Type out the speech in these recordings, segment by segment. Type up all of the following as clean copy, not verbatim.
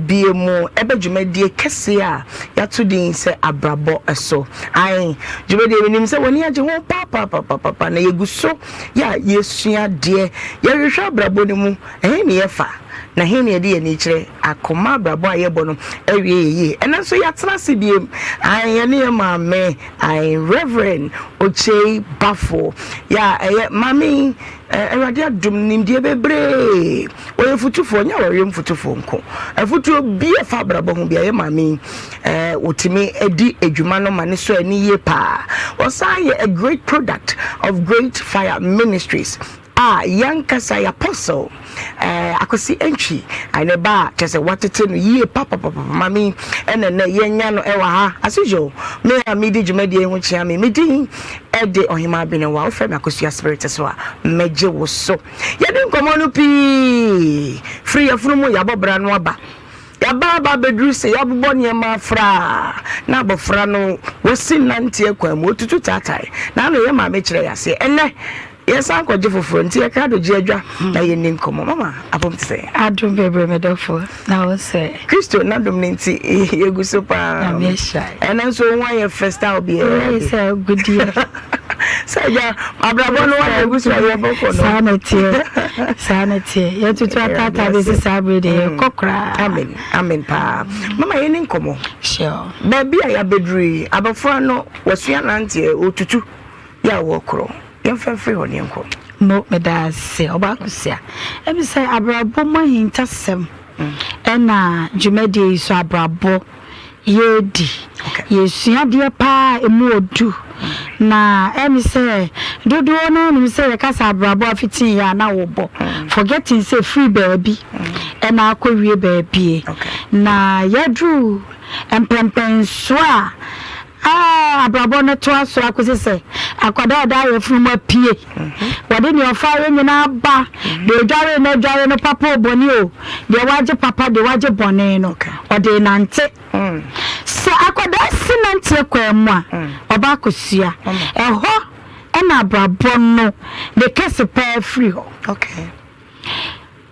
Bie mu ɛbɛ dwumadie kɛseɛ a yɛato din sɛ Abrabɔ So. Ae, dwumadie menim sɛ w'ani agye ho papaapapapa na yɛgu so yɛ a yɛsua adeɛ, yɛhwehwɛ abrabɔ no mu, ɛhe ne yɛfa na he ne yɛde yɛn ani kyerɛ akɔma abrabɔ a yɛbɔ no awie yɛ yie. Ɛnɛ nso yɛatena ase biem, ae, yɛne yɛ maame, ae, Reverend Okyei Bafo, yɛ a ɛyɛ maame yi, Awurade adom nimdeɛ bebree. Ɔyɛ futufoɔ, nyɛ awareɛ mu futufoɔ nko. Afutuo bi a ɛfa abrabɔ ho bi a ɛyɛ maame yi, wɔtumi di adwuma no ma ne sɔ ani yie paa. Ɔsan yɛ a great product of Great Fire Ministries a yɛankasa yɛ apostle Akwasi Antwi ne ba a kyerɛ sɛ watete no yie papapapa. Maame yi ɛna ɛnɛ yɛnya no ɛwɔ ha. As usual, me a medi dwumadie yi ho kyea me, me din ɛde Ɔhemaa Benewa. Wofrɛ me Akosua Spirit so a, mɛgye wo so. Yɛde nkɔmmɔ no pii firi yafunu mu yɛabɔ bra no aba. Yɛaba aba abɛduru sɛ yɛabobɔ nneɛma afra na abɔfra no wasi nanteɛ kwan mu, ɔtutu taatae. Na ano yɛ maame kyerɛ yɛ aseɛ. Ɛnnɛ yɛsan kɔgye foforɔ nti yɛka do gye adwa na yɛnni nkɔmmɔ. Mama, apom te sɛ? Adom bebree me dɔfo, na wo sɛ? Kristo n'adom no nti yɛgu so paa. Nyame ahyira. Ɛnɛ nso wo ho ayɛ fɛ style biara bi. Sɛ agudeɛ. Sɛ agya abrabɔ no wayɛ gu so a yɛbɔkɔ no. Saa na ɛteɛ, saa na ɛteɛ. Yɛtutu ataataa bɛsi saa bere deɛ yɛkɔ koraa. Amen, amen paa. Mama yɛni nkɔmmɔ. Sure. Baabi a yɛabɛduru yi, abɔfra no wasua nanteɛ, ɔtutu yɛ a wɔkorɔ. Yɛmfa mfiri hɔ ne yɛnkɔ. Mo, meda ase, Ɔbaa Kusia. Ɛmi sɛ abrabɔ mu ahintasɛm ɛna dwumadie yi so abrabɔ yɛredi. Yɛresua adeɛ paa a ɛmu ɔdu. Na ɛne sɛ dodoɔ no ara nim sɛ yɛka sɛ abrabɔ afiti yɛ a na wobɔ. Forgetting sɛ ɛfiri baabi ɛna akɔwie baabie. Na yɛaduru mpɛmpɛnsoɔ a abrabɔ no toa so akɔsi sɛ akwadaa a ɔda ayɛfunu mu apue. Wɔde nea ɔfa yɛ nyinaa ba. Deɛ ɔdware no adware no papa o bɔne o. Deɛ wagye papa deɛ wagye bɔne no ɔde nante. Sɛ akwadaa si nanteɛ kwan mu a, ɔba akɔsua. Ɛhɔ na abrabɔ no ne kɛse paa firi hɔ.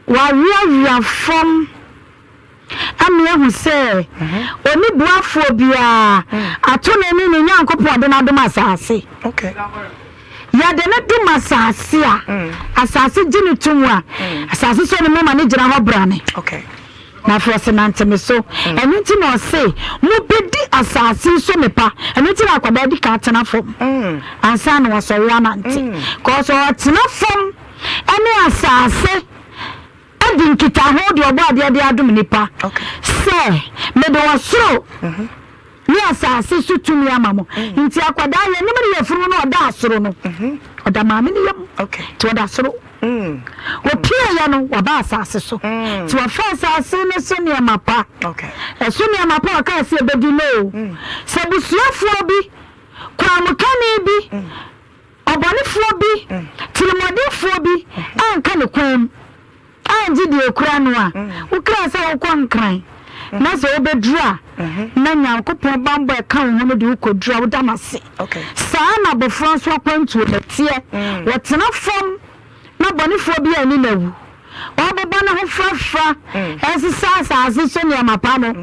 Waweawea fam ama yɛahu sɛ ɔnni boafoɔ biara, ato no ne ne Nyankopɔn de no adom asase. Yɛde no dom asase a, asase gye no tom a, asase sɔ ne mu ma no gyina hɔ brane. Na afei ɔse nante me so. Ɛno nti na ɔse mobɛdi asase yi so nnepa. Ɛno nti na akwadaa di kan tena fam ansa na wasɔre anante. Cause ɔtena fam ɛne asase adi nkitaho deɛ ɔbɔ adeɛ de adom nipa sɛ mede ɔsoro ne asase so tumi ama mo. Nti akwadaa yɛnim ne yafunu no ɔda asoro no ɔda maame ne yam nti ɔda soro. Wɔpueeɛ no, wɔaba asase so. Nti wɔfa asase no so nneɛma pa. Ɛso nneɛma pa a ɔkaa sɛ yɛbɛdi no o. Sɛ busuafoɔ bi, kwaamukani bi, ɔbɔnefoɔ bi, tirimɔdenfoɔ bi anka ne kwan mu angye deɛ ɛkura no a, wokraa sɛ wokɔ Nkran na sɛ wobɛduru a, na Nyankopɔn bammɔ a ɛka wo ho no de wo kɔduru a, woda no ase. Saa na abɔfra nso akwantuo no teɛ. Ɔtena fam na bɔnefoɔ bi anni no awu. Ɔbobɔ ne ho frafra, ɛsesa asase so nneɛma pa no,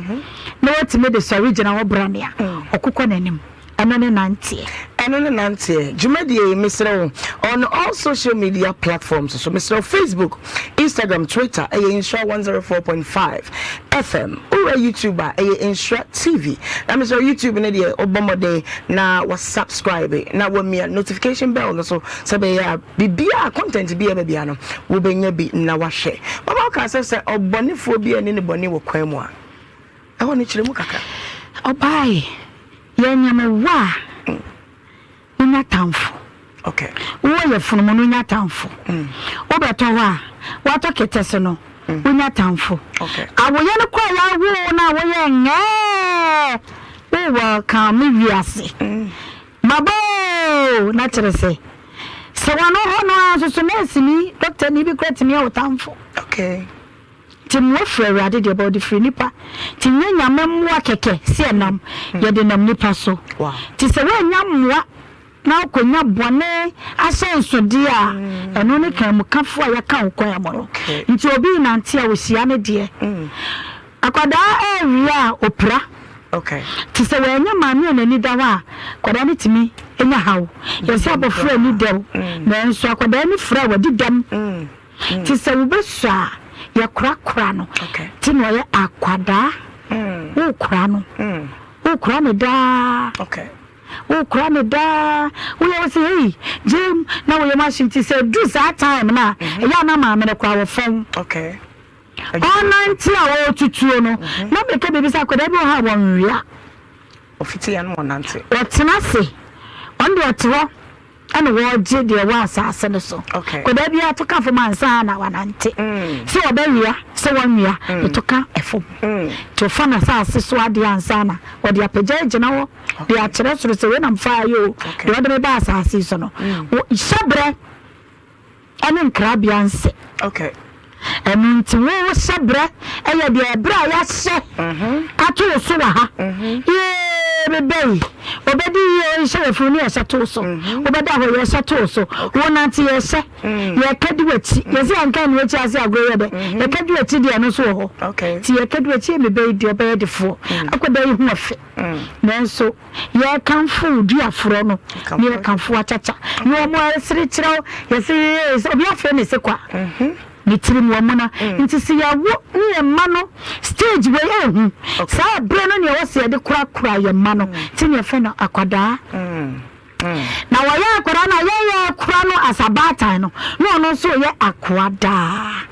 na watumi de sɔre gyina hɔ brane a ɔkokɔ n'anim. Ɛno ne nanteɛ. Ɛno ne nanteɛ. Dwumadie yi, mesrɛ wo, on all social media platforms so, mesrɛ wo, Facebook, Instagram, Twitter, ɛyɛ Nhyira 104.5 FM. Wowura YouTube a, ɛyɛ Nhyira TV. Na mesrɛ wo, YouTube no deɛ, wobɔ mmɔden na wa subscribe na wamia notification bell no so sɛ ɛbɛyɛ a biribiara, content bi a ɛba biara no, wobɛnya bi na wahwɛ. Mama wokaa sɛ sɛ ɔbɔnefoɔ bi anni ne bɔne wɔ kwan mu a, ɛhɔ no kyerɛ mu kakra. Ɔbae. Yɛnyem wo a, wonya tamfo. Wowɔ yafunu mu no, wonya tamfo. Wobɛtɔ hɔ a, woatɔ kɛtɛ so no, wonya tamfo. Awoyɛ no kɔ a yɛawo wo no a woyɛ ngɛɛ, wo welcome wiase. Maba oo, na kyerɛ sɛ, sɛ wano hɔ no ara nso so, nɛɛseni, dɔktani bi koraa tumi yɛ wo tamfo. Nti mmoa firi Awurade deɛ but ɔde firi nipa nti nyɛ Nyame mmoa kɛkɛ sɛ ɛnam yɛde nam nipa so nti sɛ woannya mmoa na wokɔnya bɔne ahyɛnsodeɛ a ɛno ne kanmukafoɔ a yɛaka wo kwan mu no nti obi renante a ɔhyia ne deɛ. Akwadaa ɛrewia a ɔpira. Te sɛ wannya maame a n'ani da hɔ a, akwadaa no tumi nya haw. Yɛsɛ abɔfra ani dɛw, nanso akwadaa ani fira a wadi dɛm. Te sɛ wobɛsɔ a, yɛkorakora no. Te na ɔyɛ akwadaa. Wokora no. Wokora no daa. Wokora no daa. Woyɛ wo sɛ ei, gyem na woyɛ mu ahye nti sɛ ɛduru saa time no a, ɛyɛ a na maame no koraa wɔfɔn. Ɔnante a ɔretutuo no, na meka biribi sɛ akwadaa bi wɔ hɔ a wɔnwea. Ɔfiti ya no ɔnante. Ɔtena ase, ɔno deɛ ɔte hɔ ɛna wɔregye deɛ ɛwɔ asase no so. Akwadaa bi ato ka fam ansa na wanante. Mm. Sɛ ɔbɛwea, sɛ wɔnwea, mm. ɛto ka ɛfam. Mm. Nti ɔfa n'asase so adeɛ ansa na ɔde apagya agyina hɔ de akyerɛ soro sɛ wei na mfaa yɛ o, deɛ ɔde me ba asase so no. Hyɛ berɛ. ɛne nkrabea nsɛ. Ɛno nti wo wo hyɛbrɛ yɛ deɛ ɛberɛ a yɛahyɛ mhm. ato wo so wɔ ha. Mhm. Yee meba yi, obɛdi yie nhyɛ yɛfunu ne yɛhyɛ to so. Mhm. Wobɛda hɔ yɛhyɛ to so. Wonante yɛhyɛ. Mm. Yɛka di w'akyi. Mm. Yɛsɛ yɛnka ne akyi ase agorɔ yɛ dɛ. Yɛka di w'akyi deɛ ɛno nso wɔ hɔ. Nti yɛka di w'akyi yɛ meba yi deɛ ɔbɛyɛ defoɔ. Mm. Akɔda yi ho ɔfɛ. Nanso Yɛrekamfo wo duaforɔ no, na yɛkamfo w'akyakya, na wɔn a ɛsere kyerɛ wo, yɛse ee, sɛ obi afrɛ ne se kwa, mhm. ne tirim wɔ mona. Mm. Nti sɛ yɛwo ne yɛn mma no stage wei ehu, saa ɛberɛ no nea ɛwɔ sɛ yɛde korakora yɛn mma no, mm. nti ne yɛfrɛ no akwadaa. Mm. Na wɔyɛ akwadaa no a yɛyɛ akora no as abaatan no, na ɔno nso yɛ akoa daa.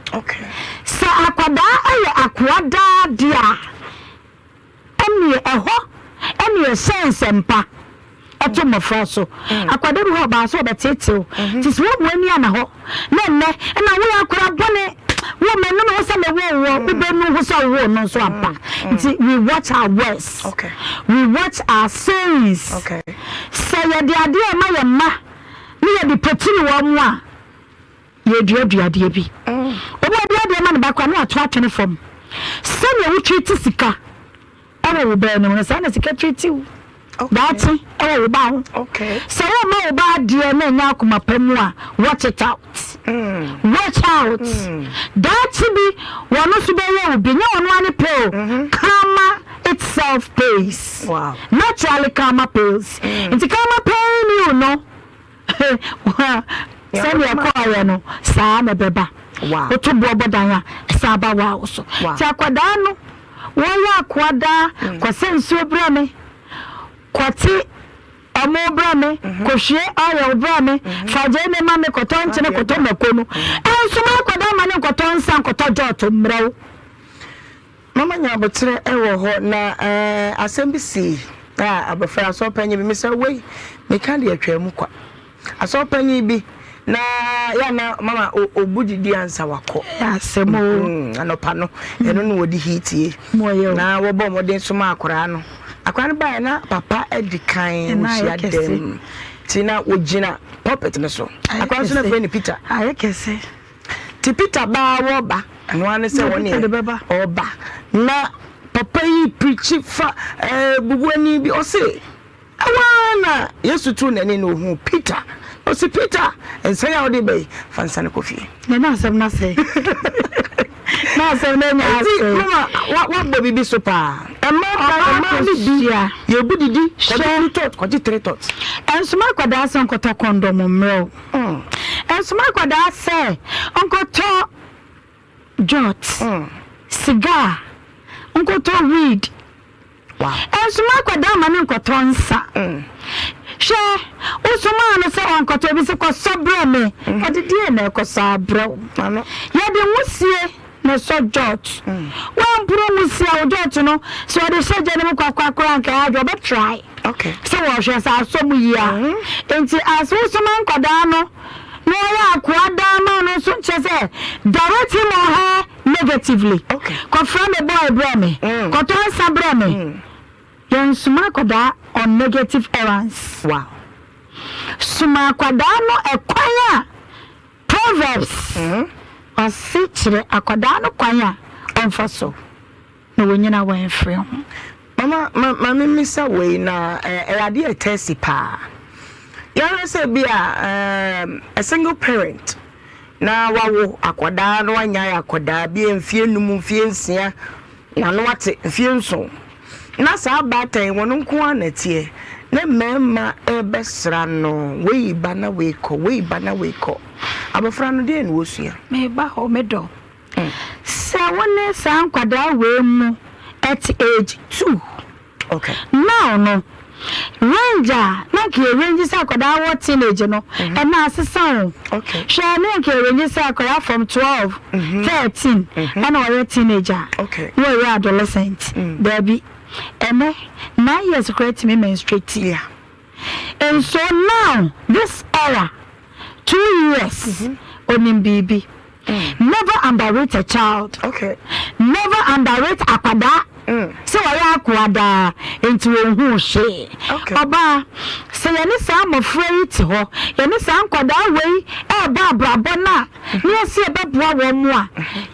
Sɛ akwadaa yɛ akoa daa deɛ a, Ɛnneɛ ɛhɔ ne yɛhyɛ nsɛmpa to mmɔfra so. Akwadaa bi hɔ ɔbaa sɛ ɔbɛteetew. Nti sɛ woamu ani ana hɔ na ɛnnɛ na woyɛ akwadaa bɔne, wo manu me ho sɛ mewoo woɔ, wobɛnu ho sɛ wowoo no nso ampa. Nti we watch our words, we watch our sayings. Sɛ yɛde adeɛ rema yɛn mma ne yɛde potiri wɔn a, Yɛreduadua adeɛ bi. Obi a ɔdua adeɛ ma ne ba koraa na wato atwene fam. Sɛdeɛ wo treat sika wɔ wo ba anim no, saa na sika treat wo daakye wɔ wo ba ho. Sɛ woma wo ba adeɛ na ɛnyɛ akoma pa mu a, watch it out. Watch out. Daakye bi, wɔn nso bɛyɛ wo bi. Nyɛ wɔn ara ne pɛ o. Karma itself pays. Naturally karma pays. Nti karma paying you no, Sɛdeɛ ɛkɔeɛ no, saa ara na ɛbɛba. Woto boɔ bɔ dan a, ɛsan ba wo so. Nti akwadaa no, wɔyɛ akoa daa, mm. kɔsɛ nsuo brɛ me, kɔte ɛmo brɛ me, mhm. kɔhwie oil brɛ me, mhm. fa gyeene ma me, kɔtɔ nkyene, kɔtɔ mako no. Mhm. Ɛnsoma akwadaa ma ne nkɔtɔ nsa, nkɔtɔ jɔɔto mmerɛ wo. Mama nya aboterɛ wɔ hɔ na eh, asɛm bi sii a abɔfra asɔrpanyin bi mesɛ wei meka deɛ atwaa mu kwa asɔrpanyin bi na yɛ na mama obu didi ansa wakɔ asɛm o mm, anɔpa no ɛno na wɔde hiitie na wɔbɔ mmɔden soma akwaraa no akwaraa no baeɛ na papa adi kan wɔhyia dɛm nti na wɔgyina pulpit no so akwaraa nso na frɛ no Peter ayɛ kɛse Nti Peter baa wɔba, ɛno ara ne sɛ wɔne ɔba. Na papa yi pirikyi fa ɛɛ eh, bubuani bi, ɔse ɛwɔ ara na Yesu too n'ani na ohuu Peter. Ɔse Peter, nsa yi a wode ba yi, fa nsa no kɔ fie. Na na asɛm no asɛe. Na asɛm no anya asɛe. Nti mama wabɔ biribi so paa. Mmaa mmaa no bi yɛbu didi kɔgye two tot kɔgye three tot. Ɛnsoma akwadaa sɛ nkɔtɔ kɔndɔm mmerɛ o. Ɛnsoma akwadaa sɛ ɔnkɔtɔ jot, cigar, nkɔtɔ weed. Ɛnsoma akwadaa ma no nkɔtɔ nsa. Hwɛ, wosomaa no sɛ ɔnkɔtɔ bi sɛ kɔsɔ brɛ me. Ɔde deɛn na ɛkɔsɔ abrɛ wo? Yɛde nwusie na ɛsɔ jot. Woamporo nwusie a, wo jot no, sɛ ɔde hyɛ gya no mu kwakwa koraa anka ɛyɛ adwo, ɔbɛtrae. Okay. Sɛ wɔhwɛ sɛ asɔ mu yie a. Mm-hmm. Nti as wosoma nkwadaa no na ɔyɛ akoa daa ma no nso nkyerɛ sɛ direct him or her negatively. Okay. Kɔfrɛ me boy brɛ me. Mm. Kɔtɔ nsa brɛ me. Mm. Yɛnsoma akwadaa on negative errands. Wow. Soma akwadaa no ɛkwan a Proverbs mm. ɔse kyerɛ akwadaa no kwan a ɔmfa so. Na wɔnyina wɔamfiri ho. Mama, ma, ma memmisa wei na ɛyɛ adeɛ a ɛtaa si paa. Yɛahwɛ sɛ bi a um, a single parent na wawo akwadaa na wanyae akwadaa bi mfie num, mfie nsia. N'ano ate mfeɛ nson. Na saa abaatan yi, wɔn nko ara na ɛteɛ. Ne mmarima rebɛsra no, wei ba na wei kɔ, wei ba na wei kɔ. Abɔfra no, deɛn na ɔsua? Meba hɔ, me dɔ. Sɛ wo ne saa nkwadaa wei mu at age two. Okay. Now no, range a na nka yɛ range sɛ akwadaa wɔ teenage no, ɛna asesa o. Okay. Hwɛ na nka yɛ range sɛ akwadaa from 12, 13, ɛna ɔyɛ teenager. Okay. Na ɔyɛ adolescent. Daabi. Ɛnɛ, 9 years koraa tumi menstruate. And so now, this era, 2 years, onim biribi. Never underrate a child. Never underrate akwadaa. Sɛ wɔyɛ akoa daa, nti wɔnhu hwee. Ɔbaa, sɛ yɛne saa mmɔfra yi te hɔ, yɛne saa nkwadaa wei ɛrebɔ abrabɔ no a, ne yɛsɛ yɛbɛboa wɔn mu a,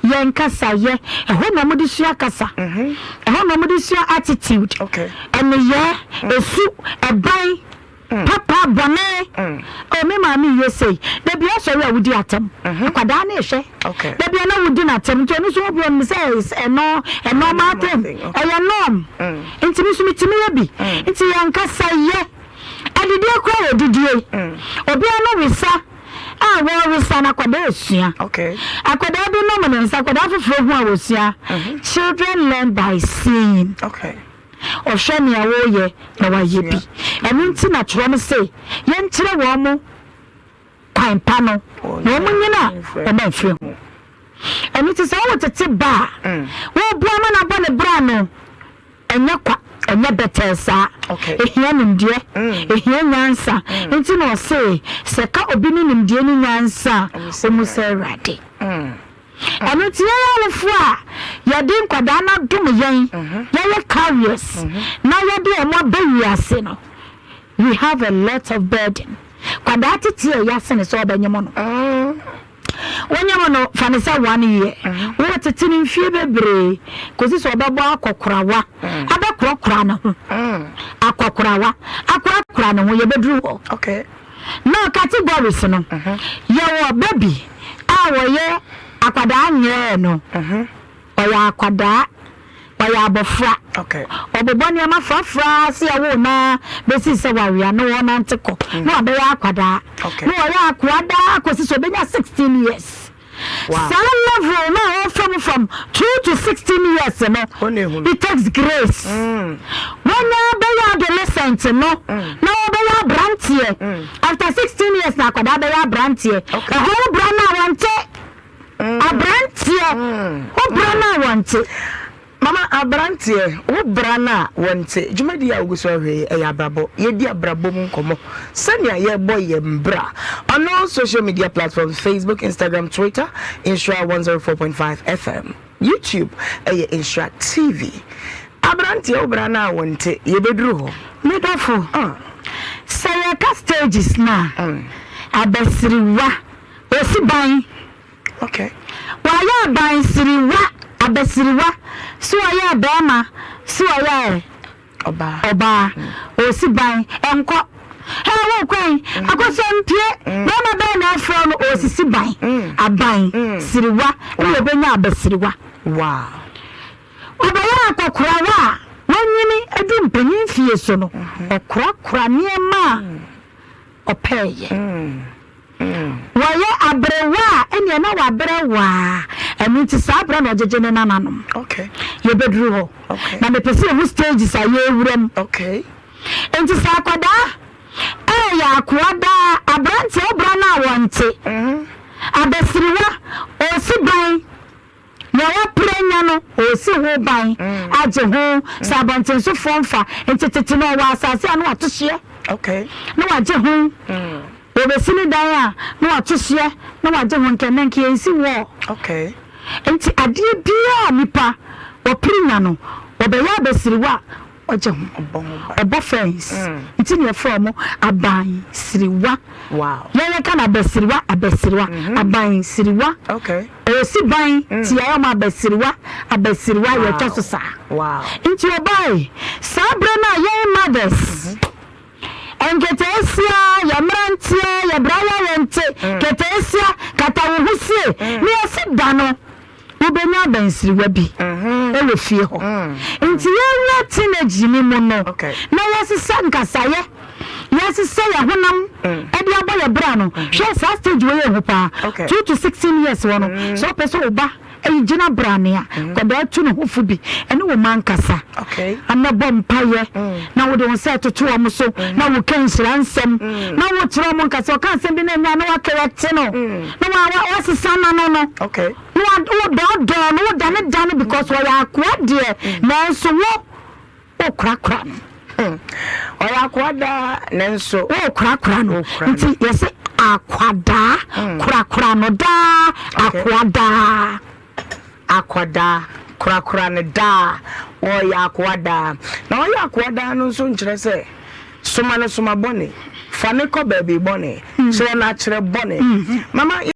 yɛn kasa yɛ, ɛhɔ na wɔde sua kasa. Ɛhɔ na wɔde sua attitude. Ɛneyɛ, esu, ɛban, papa, bɔne. Oh, me maame yɛ sei. Dabi asɔre a wodi atam. Akwadaa ne ehwɛ. Dabi a na wodi n'atam. Nti ɔno nso wo bi ɔno sɛ ɛno ɛno ma atam. Ɛyɛ norm. Nti mi nso mi tumi yɛ bi. Nti yɛn kasa yɛ. Adidie kora wɔ didie. Obiara no wisa a wɔresa no, akwadaa esua. Akwadaa bi nom ne nsa, akwadaa foforɔ hu a wɔsua. Children learn by seeing. Ɔhwɛ nea wɔreyɛ na wayɛ bi. Ɛno nti na twerɛ no sɛ yɛnkyerɛ wɔn mo kwan pa no na wɔn nyina wɔn amfiri ho. Ɛno nti sɛ wɔwɔ tete ba a, wɔreboa ma no abɔ ne bra no, ɛnyɛ kwa, ɛnyɛ bɛtɛɛ saa. Ehia nimdeɛ, ehia nyansa. Nti na ɔse sɛ ka obi ne nimdeɛ ne nyansa a, ɔmu sɛ Awurade. Ɛno nti yɛn awofoɔ a yɛde nkwadaa no adom yɛn, yɛyɛ carriers na yɛde wɔn aba wiase no, we have a lot of burden. Kwadaa tete a ɛyɛ asene sɛ ɔbɛnyem no. Wonyem no, fa ne sɛ one year. Wɔtete no mfie bebree kɔsi sɛ ɔbɛbɔ akɔkorawa, abɛkorakora ne ho. Akɔkorawa, akorakora ne ho, yɛbɛduru hɔ. Now categories no, yɛwɔ baby a wɔyɛ akwadaa nyɛɛ no, ɔyɛ akwadaa, ɔyɛ abɔfra. Ɔbobɔ nneɛma frafra se ɛwo na bɛsi sɛ wawea na wɔnante kɔ na wabɛyɛ akwadaa. Na wɔyɛ akoa daa kɔsi sɛ ɔbɛnya 16 years. Saa level na ɔfam from 2 to 16 years no, it takes grace. Wɔnya bɛyɛ adolescent no na wɔbɛyɛ aberanteɛ. After 16 years na akwadaa bɛyɛ aberanteɛ. Ɛhɔ wo bra no a wɔnte. Aberanteɛ, wo bra no a wɔnte. Mama, aberanteɛ, wo bra no a wɔnte. Dwumadi a wogu so ahwɛ yi ɛyɛ abrabɔ. Yɛdi abrabɔ mu nkɔmmɔ sɛnea yɛbɔ yɛn bra. On all social media platforms, Facebook, Instagram, Twitter, Nhyira 104.5 FM. YouTube ɛyɛ Nhyira TV. Aberanteɛ, wo bra no a wɔnte, yɛbɛduru hɔ. Medɔfo, sɛ yɛka stages no a, abasiriwa, osi ban. Wayɛ abansiriwa, abasiriwa, so ɔyɛ bɛrima, so ɔyɛ ɔbaa, osi ban, ɛnkɔ. Ɛ wo kwan, akɔsɔ mpie, bɛrima bɛn na ɛfrɛ no, osisi ban, aban, siriwa, ɛna obenya abasiriwa. Ɔbɛyɛ akɔkorawa a wanyini adu mpanyin fie so no, ɔkorakora nneɛma a ɔpɛɛyɛ. Wɔyɛ aberewa a, ɛnneɛ na wabrɛ ɛno nti saa berɛ na ɔgyegye ne nananom. Yɛbɛduru hɔ. Na mepɛ sɛ yɛhu stages a yɛwura mu. Nti sɛ akwadaa ɛyɛ akoa daa, aberanteɛ wobra no a wɔnte. Abasiriwa, ɔsi ban. Nea wapere anya no, ɔresi ho ban agye ho sɛ abɔntensofoɔ mfa. Nti tete no ɔwɔ asase a na wato hyeɛ na wagye ho. Wɔbɛsi ne dan a na wato hyeɛ na wagye ho. Nkɛnɛ nka yɛnsi wall. Nti adeɛ biara a nipa wɔpere nya no, wɔbɛyɛ abasiriwa a ɔgye ho. Ɔbɔ fence. Nti ne yɛfrɛ ɔmo aban siriwa. Yɛn yɛka no abasiriwa, abasiriwa, aban siriwa. Ɔsi ban ti ayɛ ɔmo abasiriwa, abasiriwa yɛtɔ so saa. Nti ɔbaae saa berɛ no a yɛn mothers nketeesia, yɛ mmeranteɛ, yɛ brawa, yɛnte keteesia kata wo ho sie ne yɛsi da no. Wobɛnya abansiriwa bi wɔ fie hɔ. Nti yɛwura teenage no mu no, na yɛsesa nkasayɛ, yɛsesa yɛn honam de abɔ yɛn bra no. Hwɛ saa stage wei yɛ hu paa. 2 to 16 years wɔ no, sɛ wopɛ sɛ wo ba gyina brane a, kɔdaa tu ne ho fo bi ɛne wo ma nkasa. Anabɔ mpayɛ na wode wo nsa ɛtoto wɔn so na woka nhyira nsɛm na wokyerɛ wɔn nkasa. Ɔka nsɛm bi na anya na wakɛrɛte no na wasesa n'ano no na wodɔɔdɔɔ no, wodane dane because ɔyɛ akoa deɛ, nanso wo wokorakora no. Ɔyɛ akoa daa, nanso wokorakora no. Nti yɛsɛ akwadaa korakora no daa, akoa daa. Akwadaa korakora no daa, ɔyɛ akoa daa. Na ɔyɛ akoa daa no nso nkyerɛ sɛ soma no soma bɔne, fa ne kɔ baabi bɔne, kyerɛ no akyerɛ bɔne, mama.